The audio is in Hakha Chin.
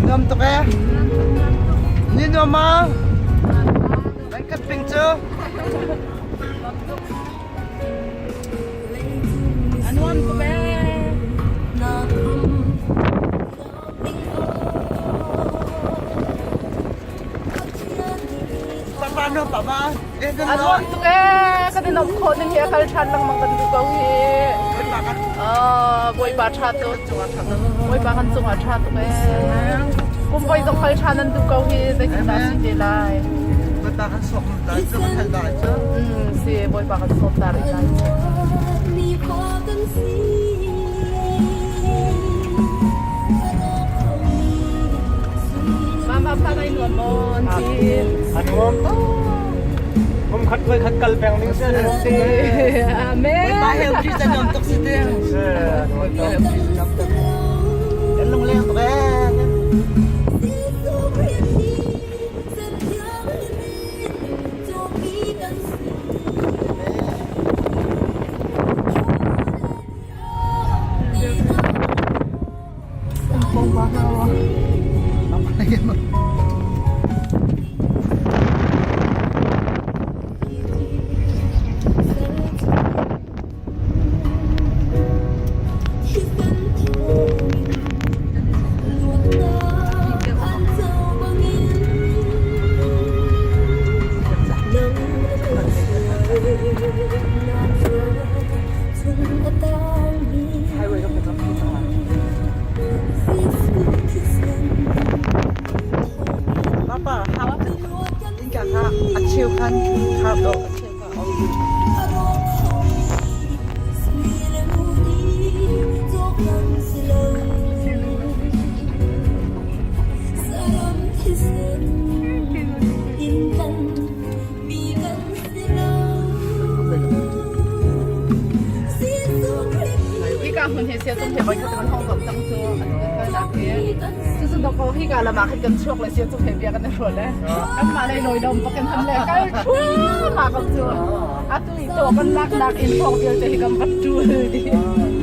Nuam tuk ee. Ni nuam ma? Nan khat ping cu. A nuam tuk ee. Papa nuam pa ma? A nuam tuk ee. Kan i nuamh khawh ning hi a kal ṭhan lengmang kan duh ko hi. Bawipa ṭha tuk. Bawipa kan cungah ṭha tuk ee. Kum voi zong kal ṭhan an duh ko hi zeitindah si te lai. Bawipa kan sawm ta cu kan hal ta cu. Si Bawipa kan sawm ta rih lai. Mama pa nai nuam maw an ti. A nuam tuk. Kum khat voi khat kal peng ding si. Si. Amen. Bawipa he umṭi ca nuam tuk si te. Si. Bawipa he umṭi ca nuam tuk. Kan lungleng tuk ee. Papa, innka kha a cheu khan khar dawh a cheu kha ong. Hika hmun hi sia cung he voi khat kan hong zom cang cu an kan kalnak hi cucu doko hika lam ah khan kan chuak le sia cung he bia kan i hrual le kanmah lei lawi lom bak in han le kal thluahmah ko cu atu i tawh kan laknak in hrawng vialte hi kan va ṭul dih.